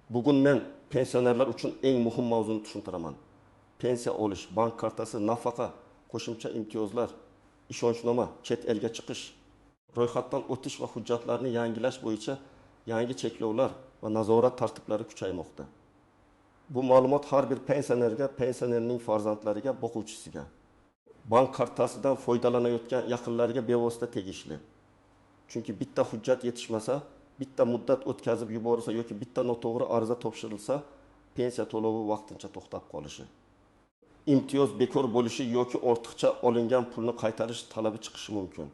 Bugun men pensionerlar uchun eng muhim mavzuni tushuntiraman. Pensiya olish, bank kartasi, nafaqa, qo'shimcha imtiyozlar, ishonchnoma, chet elga chiqish, ro'yxatdan o'tish va hujjatlarni yangilash bo'yicha yangi cheklovlar va nazorat tartiblari kuchaymoqda. Bu ma'lumot har bir pensionerga, pensionerning farzandlariga, boquvchisiga, bank kartasidan foydalanayotgan yaqinlariga bevosita tegishli. Chunki bitta hujjat yetishmasa, bitta muddat o'tkazib yuborilsa yoki bitta noto'g'ri ariza topshirilsa, pensiya to'lovi vaqtincha to'xtab qolishi, imtiyoz bekor bo'lishi yoki ortiqcha olingan pulni qaytarish talabi chiqishi mumkin.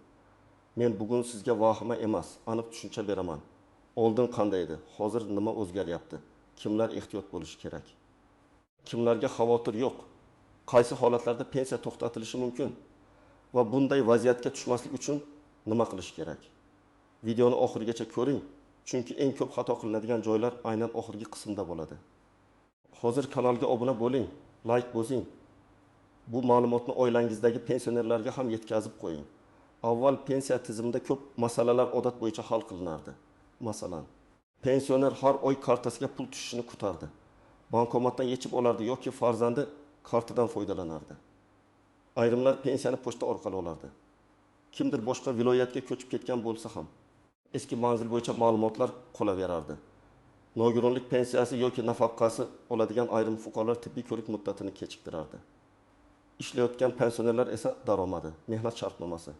Men bugun sizga vahima emas, aniq tushuncha beraman. Oldin qanday edi, hozir nima o'zgaryapti, kimlar ehtiyot bo'lishi kerak, kimlarga xavotir yo'q, qaysi holatlarda pensiya to'xtatilishi mumkin va bunday vaziyatga tushmaslik uchun nima qilish kerak. Videoni oxirigacha ko'ring, chunki eng ko'p xato qilinadigan joylar aynan oxirgi qismda bo'ladi. Hozir kanalga obuna bo'ling, like bosing. Bu ma'lumotni oilangizdagi pensionerlarga ham yetkazib qo'ying. Avval pensiya tizimida ko'p masalalar odat bo'yicha hal qilinardi. Masalan, pensioner har oy kartasiga pul tushishini kutardi. Bankomatdan yechib olardi yoki farzandi kartadan foydalanardi. Ayrimlar pensiyani pochta orqali olardi. Kimdir boshqa viloyatga ko'chib ketgan bo'lsa ham eski manzil bo'yicha ma'lumotlar qolaverardi. Nogironlik pensiyasi yoki nafaqasi oladigan ayrim fuqarolar tibbiy ko'rik muddatini kechiktirardi. Ishlayotgan pensionerlar esa daromadi, mehnat shartnomasi,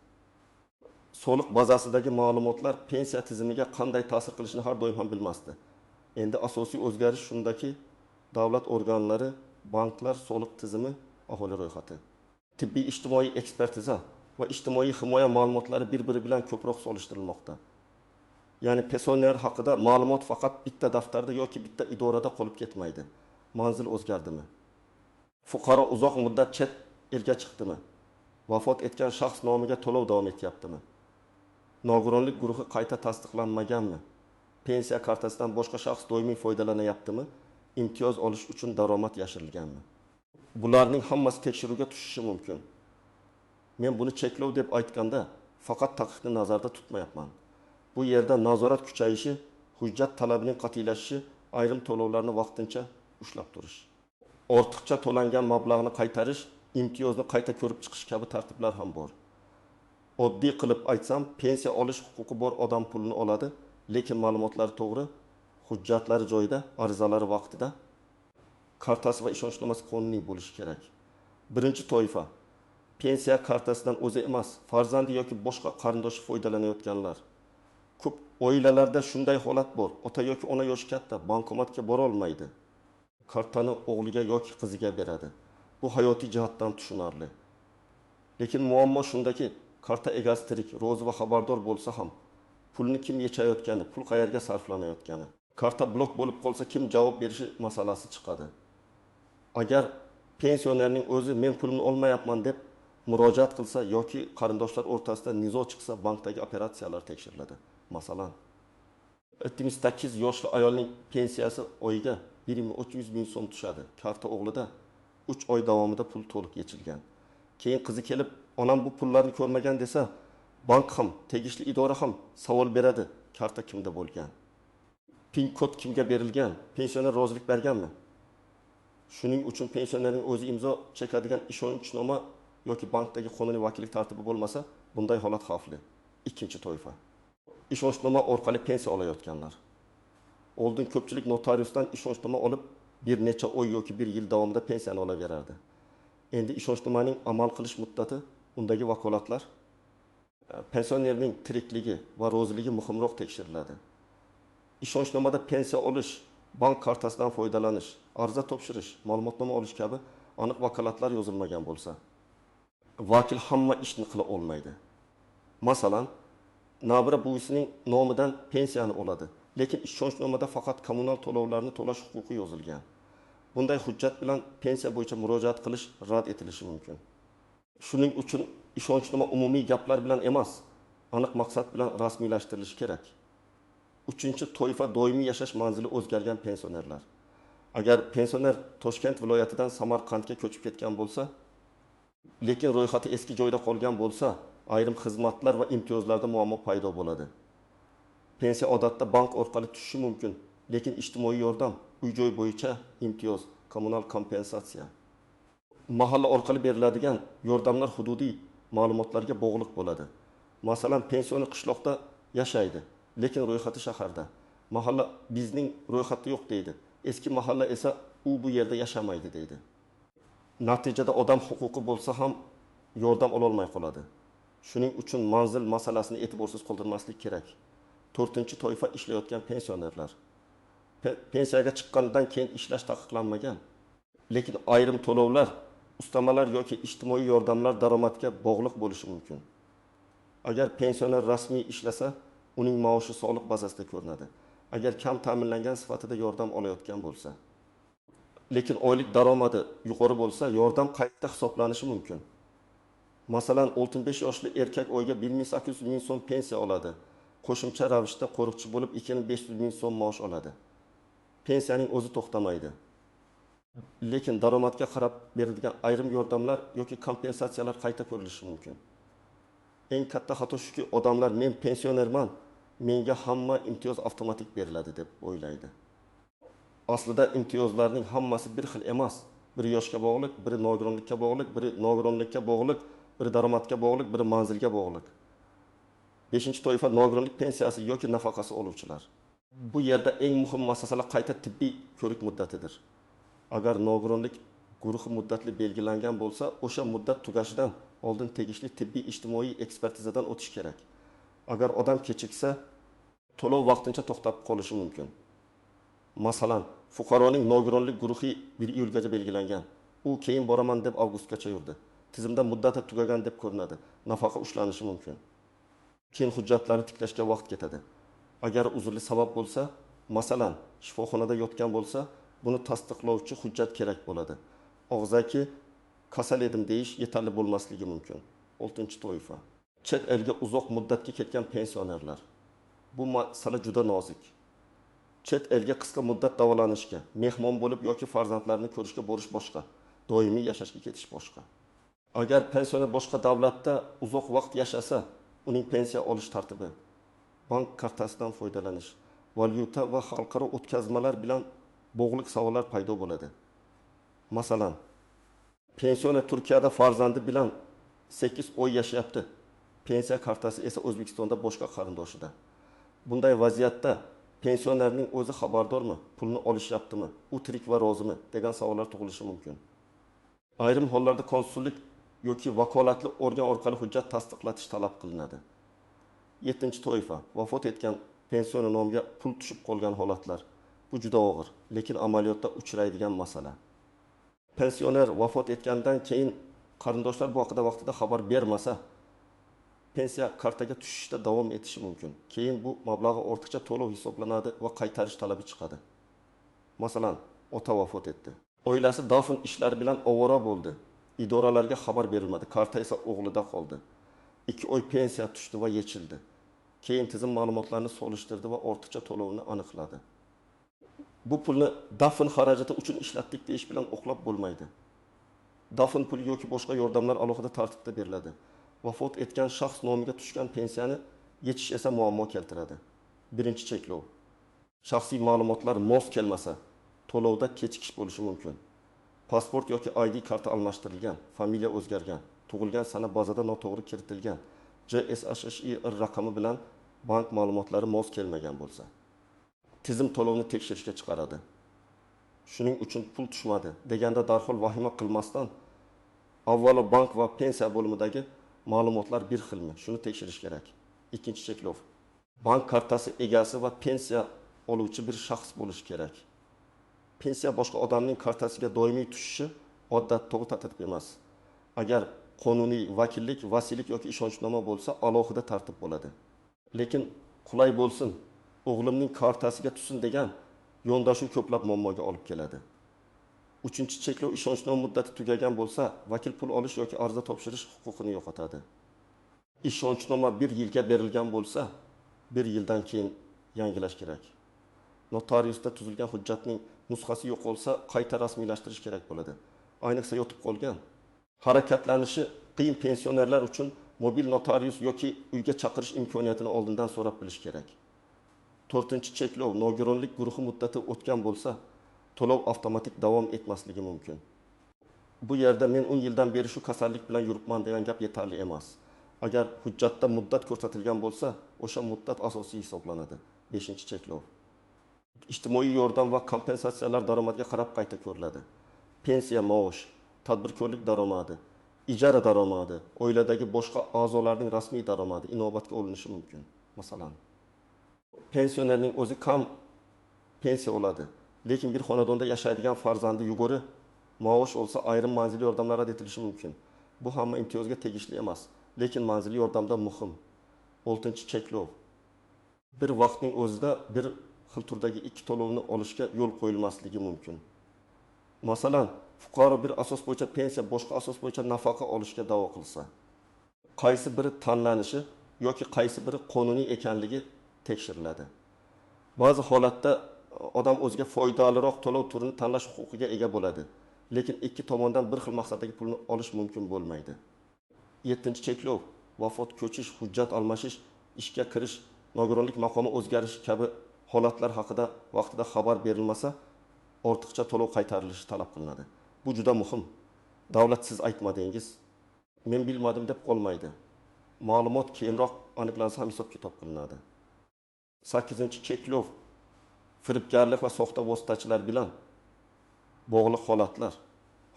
soliq bazasidagi ma'lumotlar pensiya tizimiga qanday ta'sir qilishini har doim ham bilmasdi. Endi asosiy o'zgarish shundaki, davlat organlari, banklar, soliq tizimi, aholi ro'yxati, tibbiy ijtimoiy ekspertiza va ijtimoiy himoya ma'lumotlari bir-biri bilan ko'proq solishtirilmoqda. Ya'ni pensioner haqida ma'lumot faqat bitta daftarda yoki bitta idorada qolib ketmaydi. Manzil o'zgardimi? Fuqaro uzoq muddat chet elga chiqdimi? Vafot etgan shaxs nomiga to'lov davom etyaptimi? Nogironlik guruhi qayta tasdiqlanmaganmi? Pensiya kartasidan boshqa shaxs doimiy foydalanyaptimi? Imtiyoz olish uchun daromad yashirilganmi? Bularning hammasi tekshiruvga tushishi mumkin. Men buni cheklov deb aytganda faqat taqiqni nazarda tutmayapman. Bu yerda nazorat kuchayishi, hujjat talabining qat'iylashishi, ayrim to'lovlarni vaqtincha ushlab turish, ortiqcha to'langan mablag'ni qaytarish, imtiyozni qayta ko'rib chiqish kabi tartiblar ham bor. Oddiy qilib aytsam, pensiya olish huquqi bor odam pulini oladi, lekin ma'lumotlari to'g'ri, hujjatlari joyida, arizalari vaqtida, kartasi va ishonchnomasi qonuniy bo'lishi kerak. Birinchi toifa pensiya kartasidan o'zi emas, farzandi yoki boshqa qarindoshi foydalanayotganlar. Ko'p oilalarda shunday holat bor. Ota yoki ona yoshi katta, bankomatga bora olmaydi. Kartani o'g'liga yoki qiziga beradi. Bu hayotiy jihatdan tushunarli. Lekin muammo shundaki, karta egasi tirik, rozi va xabardor bo'lsa ham pulni kim yechayotgani, pul qayerga sarflanayotgani, karta blok bo'lib qolsa kim javob berishi masalasi chiqadi. Agar pensionerning o'zi men pulimni olmayapman deb murojaat qilsa yoki qarindoshlar o'rtasida nizo chiqsa, bankdagi operatsiyalar tekshiriladi. Masalan, 78 yoshli ayolning pensiyasi oyiga 1 300 ming so'm tushadi. Karta o'g'lida 3 oy davomida pul to'liq yechilgan. Keyin qizi kelib, onam bu pullarni ko'rmagan desa, bank ham, tegishli idora ham savol beradi. Karta kimda bo'lgan? PIN kod kimga berilgan? Pensioner rozilik berganmi? Shuning uchun pensionerning o'zi imzo chekadigan ishonchnoma yoki bankdagi qonuniy vakillik tartibi bo'lmasa, bunday holat xavfli. Ikkinchi toifa ishonchnoma orqali pensiya olayotganlar. Oldin ko'pchilik notariusdan ishonchnoma olib, bir necha oy yoki bir yil davomida pensiyani olaverardi. Endi ishonchnomaning amal qilish muddati, undagi vakolatlar, pensionerning tirikligi va roziligi muhimroq tekshiriladi. Ishonchnomada pensiya olish, bank kartasidan foydalanish, ariza topshirish, ma'lumotnoma olish kabi aniq vakolatlar yozilmagan bo'lsa, vakil hamma ishni qila olmaydi. Masalan, nabira buvisining nomidan pensiyani oladi, lekin ishonchnomada faqat kommunal to'lovlarni to'lash huquqi yozilgan. Bunday hujjat bilan pensiya bo'yicha murojaat qilish rad etilishi mumkin. Shuning uchun ishonchnoma umumiy gaplar bilan emas, aniq maqsad bilan rasmiylashtirilishi kerak. Uchinchi toifa doimiy yashash manzili o'zgargan pensionerlar. Agar pensioner Toshkent viloyatidan Samarqandga ko'chib ketgan bo'lsa, lekin ro'yxati eski joyda qolgan bo'lsa, ayrim xizmatlar va imtiyozlarda muammo paydo bo'ladi. Pensiya odatda bank orqali tushishi mumkin, Lekin ijtimoiy yordam, uy-joy bo'yicha imtiyoz, kommunal kompensatsiya. Mahalla orqali beriladigan yordamlar hududiy ma'lumotlarga bog'liq bo'ladi. Masalan, pensioner qishloqda yashaydi, lekin ro'yxati shaharda. Mahalla bizning ro'yxatda yo'q deydi. Eski mahalla esa u bu yerda yashamaydi deydi. Natijada odam huquqi bo'lsa ham yordam ololmay qoladi. Shuning uchun manzil masalasini e'tiborsiz qoldirmaslik kerak. To'rtinchi toifa ishlayotgan pensionerlar. Pensiyaga chiqqandan keyin ishlash taqiqlanmagan. Lekin ayrim to'lovlar, ustamalar yoki ijtimoiy yordamlar daromadga bog'liq bo'lishi mumkin. Agar pensioner rasmiy ishlasa, uning maoshi soliq bazasida ko'rinadi. Agar kam ta'minlangan sifatida yordam olayotgan bo'lsa, lekin oylik daromadi yuqori bo'lsa, yordam qayta hisoblanishi mumkin. Masalan, 65 yoshli erkak oyga 1800 ming so'm pensiya oladi. Qo'shimcha ravishda qo'riqchi bo'lib 2500 ming so'm maosh oladi. Pensiyaning o'zi to'xtamaydi. Lekin daromadga qarab berilgan ayrim yordamlar yoki kompensatsiyalar qayta ko'rilishi mumkin. Eng katta xato shuki, odamlar men pensionerman, menga hamma imtiyoz avtomatik beriladi deb o'ylaydi. Aslida imtiyozlarning hammasi bir xil emas. Biri yoshga bog'liq, biri nogironlikka bog'liq, biri nogironlikka bog'liq, biri daromadga bog'liq, biri manzilga bog'liq. 5-toifa nogironlik pensiyasi yoki nafaqasi oluvchilar. Bu yerda eng muhim masala qayta tibbiy ko'rik muddatidir. Agar nogironlik guruhi muddatli belgilangan bo'lsa, o'sha muddat tugashidan oldin tegishli tibbiy ijtimoiy ekspertizadan o'tish kerak. Agar odam kechiksa, to'lov vaqtincha to'xtab qolishi mumkin. Masalan, fuqaroning nogironlik guruhi 1 iyulgacha belgilangan. U keyin boraman deb avgustgacha yurdi. Tizimda muddati tugagan deb ko'rinadi. Nafaqa ushlanishi mumkin. Keyin hujjatlarni tiklashga vaqt ketadi. Agar uzrli sabab bo'lsa, masalan, shifoxonada yotgan bo'lsa, buni tasdiqlovchi hujjat kerak bo'ladi. Og'zaki kasal edim deyish yetarli bo'lmasligi mumkin. 6-toifa. Chet elga uzoq muddatga ketgan pensionerlar. Bu masala juda nozik. Chet elga qisqa muddat davolanishga, mehmon bo'lib yoki farzandlarini ko'rishga borish boshqa, doimiy yashashga ketish boshqa. Agar pensioner boshqa davlatda uzoq vaqt yashasa, uning pensiya olish tartibi, bank kartasidan foydalanish, valyuta va xalqaro o'tkazmalar bilan bog'liq savollar paydo bo'ladi. Masalan, pensioner Turkiyada farzandi bilan 8 oy yashayapti. Pensiya kartasi esa O'zbekistonda boshqa qarindoshida. Bunday vaziyatda pensionerning o'zi xabardormi, pulni olishyaptimi, u tirik va rozimi degan savollar tug'ilishi mumkin. Ayrim hollarda konsullik yoki vakolatli organ orqali hujjat tasdiqlatish talab qilinadi. 7-toifa vafot etgan pensioner nomiga pul tushib qolgan holatlar. Bu juda og'ir, lekin amaliyotda uchraydigan masala. Pensioner vafot etgandan keyin qarindoshlar bu haqida vaqtida xabar bermasa, pensiya kartaga tushishda davom etishi mumkin. Keyin bu mablag'i ortiqcha to'lov hisoblanadi va qaytarish talabi chiqadi. Masalan, ota vafot etdi. Oilasi dafn ishlari bilan ovora bo'ldi. Idoralarga xabar berilmadi. Karta esa o'g'lida qoldi. 2 oy pensiya tushdi va yechildi. Keyin tizim ma'lumotlarini solishtirdi va ortiqcha to'lovni aniqladi. Bu pulni dafn xarajati uchun ishlatdik deyish bilan oqlab bo'lmaydi. Dafn puli yoki boshqa yordamlar alohida tartibda beriladi. Vafot etgan shaxs nomiga tushgan pensiyani yechish esa muammo keltiradi. Birinchi cheklov. Shaxsiy ma'lumotlar mos kelmasa, to'lovda kechikish bo'lishi mumkin. Pasport yoki ID karta almashtirilgan, familiya o'zgargan, tug'ilgan sana bazada noto'g'ri kiritilgan, JSHHIR raqami bilan bank ma'lumotlari mos kelmagan bo'lsa, tizim to'lovni tekshirishga chiqaradi. Shuning uchun pul tushmadi deganda darhol vahima qilmasdan avvalo bank va pensiya bo'limidagi ma'lumotlar bir xilmi? Shuni tekshirish kerak. Ikkinchi cheklov. Bank kartasi egasi va pensiya oluvchi bir shaxs bo'lishi kerak. Pensiya boshqa odamning kartasiga doimiy tushishi odatdagi tartib emas. Agar qonuniy vakillik, vasiylik yoki ishonchnoma bo'lsa, alohida tartib bo'ladi. Lekin qulay bo'lsin, o'g'limning kartasiga tushsin degan yondashuv ko'plab muammoga olib keladi. Uchinchi cheklov, ishonchnoma muddati tugagan bo'lsa, vakil pul olish yoki arza topshirish huquqini yo'qotadi. Ishonchnoma 1 yilga berilgan bo'lsa, 1 yildan keyin yangilash kerak. Notariusda tuzilgan hujjatning nusxasi yo'qolsa, qayta rasmiylashtirish kerak bo'ladi. Ayniqsa yotib qolgan, harakatlanishi qiyin pensionerlar uchun mobil notarius yoki uyga chaqirish imkoniyatini oldindan so'rab bilish kerak. To'rtinchi cheklov: nogironlik guruhi muddati o'tgan bo'lsa, to'lov avtomatik davom etmasligi mumkin. Bu yerda "men 10 yildan beri shu kasallik bilan yuribman" degan gap yetarli emas. Agar hujjatda muddat ko'rsatilgan bo'lsa, o'sha muddat asosiy hisoblanadi. Beshinchi cheklov: ijtimoiy yordam va kompensatsiyalar daromadga qarab qayta ko'riladi. Pensiya, maosh, tadbirkorlik daromadi, ijara daromadi, oiladagi boshqa a'zolarning rasmiy daromadi inobatga olinishi mumkin. Masalan, pensionerning o'zi kam pensiya oladi, lekin bir xonadonda yashaydigan farzandi yuqori maosh olsa, ayrim manzilli yordamlar rad etilishi mumkin. Bu hamma imtiyozga tegishli emas, lekin manzilli yordamda muhim. Oltinchi cheklov: bir vaqtning o'zida bir xil turdagi ikki to'lovni olishga yo'l qo'yilmasligi mumkin. Masalan, fuqaro bir asos bo'yicha pensiya, boshqa asos bo'yicha nafaqa olishga da'vo qilsa, qaysi biri tanlanishi yoki qaysi biri qonuniy ekanligi tekshiriladi. Ba'zi holatda odam o'ziga foydaliroq to'lov turini tanlash huquqiga ega bo'ladi, lekin ikki tomondan bir xil maqsaddagi pulni olish mumkin bo'lmaydi. Yettinchi cheklov: vafot, ko'chish, hujjat almashish, ishga kirish, nogironlik maqomi o'zgarishi kabi holatlar haqida vaqtida xabar berilmasa, ortiqcha to'lov qaytarilishi talab qilinadi. Bu juda muhim. Davlat "siz aytmadingiz, men bilmadim" deb qolmaydi. Ma'lumot keyinroq aniqlansa ham hisob kitob qilinadi. Sakkizinchi cheklov: firibgarlik va soxta vositachilar bilan bog'liq holatlar.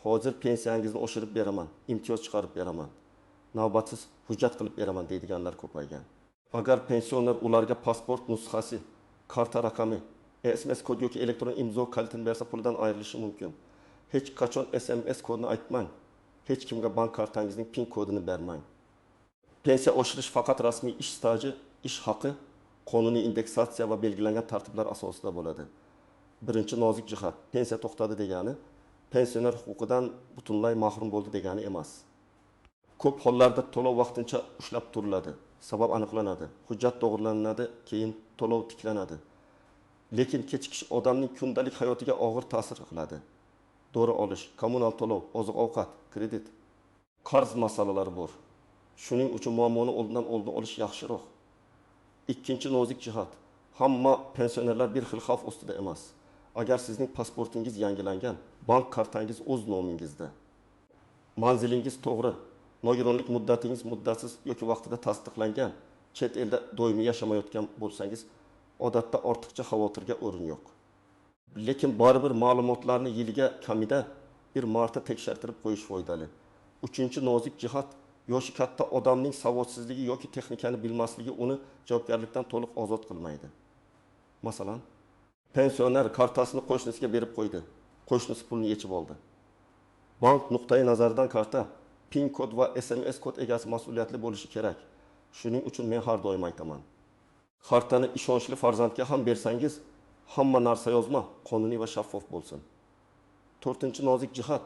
"Hozir pensiyangizni oshirib beraman, imtiyoz chiqarib beraman, navbatsiz hujjat qilib beraman" deydiganlar ko'paygan. Agar pensioner ularga pasport nusxasi, karta raqami, SMS kod yoki elektron imzo kalitini bersa, pulidan ayrilishi mumkin. Hech qachon SMS kodini aytmang, hech kimga bank kartangizning PIN kodini bermang. Pensiya oshirish faqat rasmiy ish staji, ish haqi, qonuniy indeksatsiya va belgilangan tartiblar asosida bo'ladi. Birinchi nozik jihat: pensiya to'xtadi degani pensioner huquqidan butunlay mahrum bo'ldi degani emas. Ko'p hollarda to'lov vaqtincha ushlab turiladi, sabab aniqlanadi, hujjat to'g'rilanadi, keyin to'lov tiklanadi. Lekin kechikish odamning kundalik hayotiga og'ir ta'sir qiladi: dori olish, kommunal to'lov, oziq ovqat, kredit, qarz masalalari bor. Shuning uchun muammoni oldindan oldini olish yaxshiroq. Ikkinchi nozik jihat: hamma pensionerlar bir xil xavf ostida emas. Agar sizning pasportingiz yangilangan, bank kartangiz o'z nomingizda, manzilingiz to'g'ri, nogironlik muddatingiz muddatsiz yoki vaqtida tasdiqlangan, chet elda doimiy yashamayotgan bo'lsangiz, odatda ortiqcha xavotirga o'rin yo'q. Lekin baribir ma'lumotlarni yiliga kamida bir marta tekshirtirib qo'yish foydali. Uchinchi nozik jihat: yoshi katta odamning savodsizligi yoki texnikani bilmasligi uni javobgarlikdan to'liq ozod qilmaydi. Masalan, pensioner kartasini qo'shnisiga berib qo'ydi, qo'shnisi pulni yechib oldi. Bank nuqtai nazaridan karta, PIN kod va SMS kod egasi mas'uliyatli bo'lishi kerak. Shuning uchun men har doim aytaman: kartani ishonchli farzandga ham bersangiz, hamma narsa yozma, qonuniy va shaffof bo'lsin. To'rtinchi nozik jihat: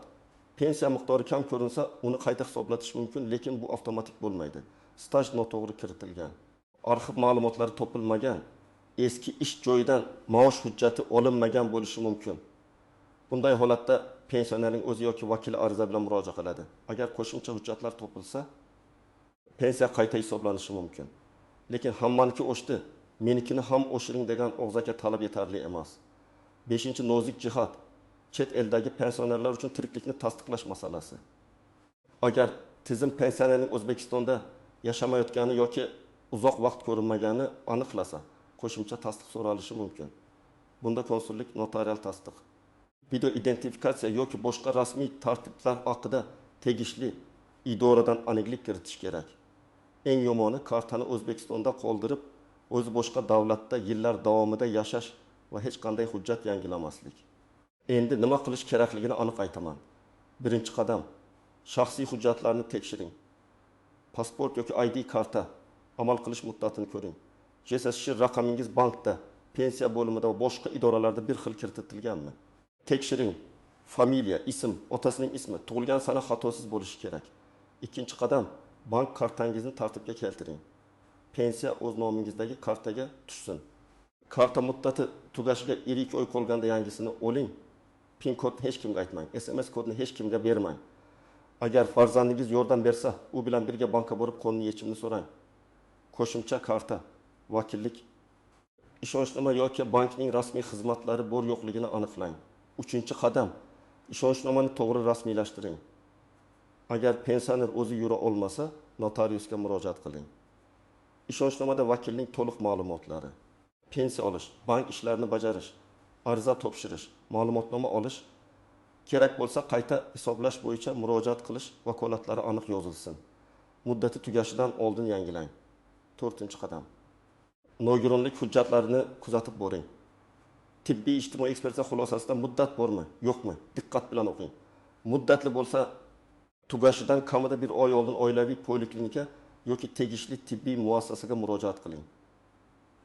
pensiya miqdori kam ko'rinsa, uni qayta hisoblatish mumkin, lekin bu avtomatik bo'lmaydi. Staj noto'g'ri kiritilgan, arxiv ma'lumotlari topilmagan, eski ish joyidan maosh hujjati olinmagan bo'lishi mumkin. Bunday holatda pensionerning o'zi yoki vakili ariza bilan murojaat qiladi. Agar qo'shimcha hujjatlar topilsa, pensiya qayta hisoblanishi mumkin. Lekin "hammaniki oshdi, menikini ham oshiring" degan og'zaki talab yetarli emas. Beshinchi nozik jihat: chet eldagi pensionerlar uchun tiriklikni tasdiqlash masalasi. Agar tizim pensionerning O'zbekistonda yashamayotgani yoki uzoq vaqt ko'rinmaganini aniqlasa, qo'shimcha tasdiq so'ralishi mumkin. Bunda konsullik, notarial tasdiq, video identifikatsiya yoki boshqa rasmiy tartiblar haqida tegishli idoradan aniqlik kiritish kerak. Eng yomoni, kartani O'zbekistonda qoldirib, o'zi boshqa davlatda yillar davomida yashash va hech qanday hujjat yangilamaslik. Endi nima qilish kerakligini aniq aytaman. Birinchi qadam: shaxsiy hujjatlarni tekshiring. Pasport yoki ID karta amal qilish muddatini ko'ring. JSSh raqamingiz bankda, pensiya bo'limida va boshqa idoralarda bir xil kiritilganmi, tekshiring. Familiya, ism, otasining ismi, tug'ilgan sana xatosiz bo'lishi kerak. Ikkinchi qadam: bank kartangizni tartibga keltiring, pensiya o'z nomingizdagi kartaga tushsin. Karta muddati tugashiga 1-2 oy qolganda yangisini oling. PIN kodni hech kimga aytmang, SMS kodni hech kimga bermang. Agar farzandingiz yordam bersa, u bilan birga bankka borib, qonuniy yechimni so'rang: qo'shimcha karta, vakillik, Ishonchnoma yoki bankning rasmiy xizmatlari bor yo'qligini aniqlang. Uchinchi qadam. Ishonchnomani to'g'ri rasmiylashtiring. Agar pensioner o'zi yura olmasa, notariusga murojaat qiling. Ishonchnomada vakilning to'liq ma'lumotlari, pensiya olish, bank ishlarini bajarish, ariza topshirish, ma'lumotnoma olish, kerak bo'lsa qayta hisoblash bo'yicha murojaat qilish vakolatlari aniq yozilsin. Muddati tugashidan oldin yangilang. To'rtinchi qadam. Nogironlik hujjatlarini kuzatib boring. Tibbiy ijtimoiy ekspertiza xulosasida muddat bormi, yo'qmi? Diqqat bilan o'qing. Muddatli bo'lsa, tugashidan kamida bir oy oldin oilaviy poliklinika yoki tegishli tibbiy muassasaga murojaat qiling.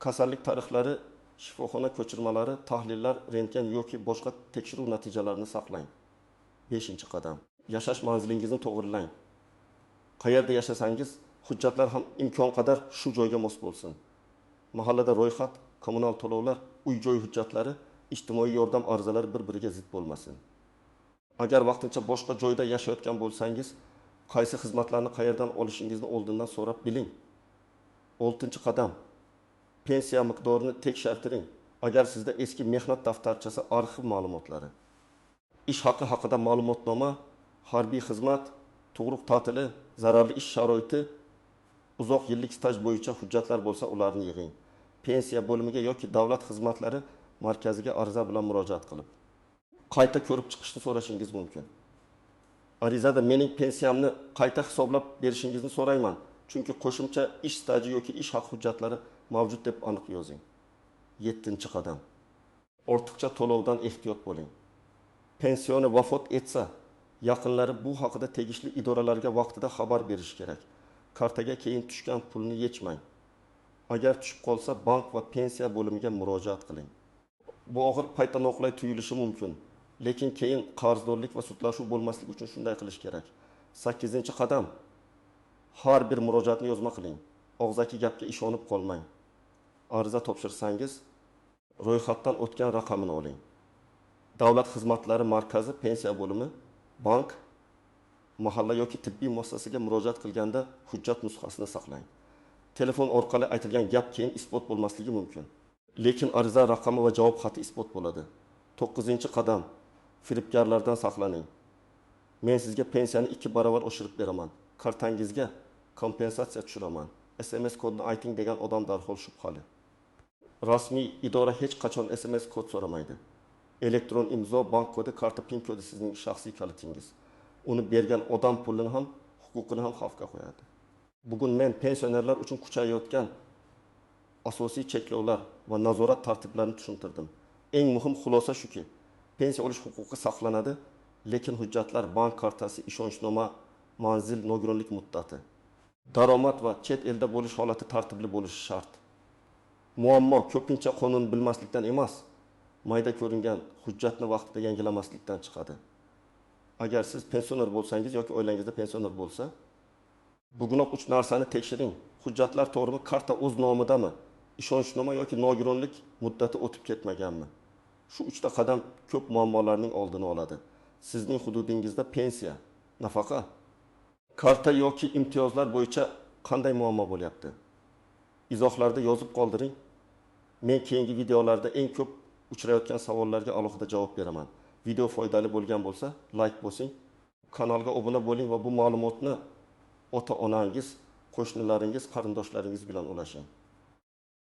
Kasallik tarixlari, shifoxona ko'chirmalari, tahlillar, rentgen yoki boshqa tekshiruv natijalarini saqlang. Beshinchi qadam. Yashash manzilingizni to'g'rilang. Qayerda yashasangiz, hujjatlar ham imkon qadar shu joyga mos bo'lsin. Mahallada ro'yxat, kommunal to'lovlar, uy-joy hujjatlari, ijtimoiy yordam arizalari bir-biriga zid bo'lmasin. Agar vaqtincha boshqa joyda yashayotgan bo'lsangiz, qaysi xizmatlarni qayerdan olishingizni oldindan so'rab biling. Oltinchi qadam. Pensiya miqdorini tekshirtiring. Agar sizda eski mehnat daftarchasi, arxiv ma'lumotlari, ish haqi haqida ma'lumotnoma, harbiy xizmat, tug'ruq ta'tili, zararli ish sharoiti, uzoq yillik staj bo'yicha hujjatlar bo'lsa, ularni yig'ing. Pensiya bo'limiga yoki davlat xizmatlari markaziga ariza bilan murojaat qilib, qayta ko'rib chiqishni so'rashingiz mumkin. Arizada mening pensiyamni qayta hisoblab berishingizni so'rayman, chunki qo'shimcha ish staji yoki ish haqi hujjatlari mavjud deb aniq yozing. Yettinchi qadam. Ortiqcha to'lovdan ehtiyot bo'ling. Pensioner vafot etsa, yaqinlari bu haqida tegishli idoralarga vaqtida xabar berish kerak. Kartaga keyin tushgan pulni yechmang. Agar tushib qolsa, bank va pensiya bo'limiga murojaat qiling. Bu og'ir paytda noqulay tuyulishi mumkin, lekin keyin qarzdorlik va sudlashuv bo'lmasligi uchun shunday qilish kerak. 8-qadam. Har bir murojaatni yozma qiling. Og'zaki gapga ishonib qolmang. Ariza topshirsangiz, ro'yxatdan o'tgan raqamini oling. Davlat xizmatlari markazi, pensiya bo'limi, bank, mahalla yoki tibbiy muassasaga murojaat qilganda hujjat nusxasini saqlang. Telefon orqali aytilgan gap keyin isbot bo'lmasligi mumkin. Lekin ariza raqami va javob xati isbot bo'ladi. 9-qadam. Firibgarlardan saqlaning. Men sizga pensiyani 2 barobar oshirib beraman. Kartangizga kompensatsiya tushiraman. SMS kodini ayting degan odam darhol shubhali. Rasmiy idora hech qachon SMS kod so'ramaydi. Elektron imzo, bank kodi, karta PIN kodi sizning shaxsiy kalitingiz. Uni bergan odam pulini ham, huquqini ham xavfga qo'yadi. Bugun men pensionerlar uchun kuchayotgan asosiy cheklovlar va nazorat tartiblarini tushuntirdim. Eng muhim xulosa shuki, pensiya olish huquqi saqlanadi, lekin hujjatlar, bank kartasi, ishonchnoma, manzil, nogironlik muddati, daromad va chet elda bo'lish holati tartibli bo'lishi shart. Muammo ko'pincha qonun bilmaslikdan emas, mayda ko'ringan hujjatni vaqtida yangilamaslikdan chiqadi. Agar siz pensioner bo'lsangiz yoki oilangizda pensioner bo'lsa, bugunoq 3 narsani tekshiring. Hujjatlar to'g'rimi, karta o'z nomidami, ishonchnoma yoki nogironlik muddati o'tib ketmaganmi? Shu 3 ta qadam ko'p muammolarning oldini oladi. Sizning hududingizda pensiya, nafaqa, karta yoki imtiyozlar bo'yicha qanday muammo bo'lyapti? Izohlarda yozib qoldiring. Men keyingi videolarda eng ko'p uchrayotgan savollarga alohida javob beraman. Video foydali bo'lgan bo'lsa, like bosing, kanalga obuna bo'ling va bu ma'lumotni ota-onangiz, qo'shnilaringiz, qarindoshlaringiz bilan ulashing.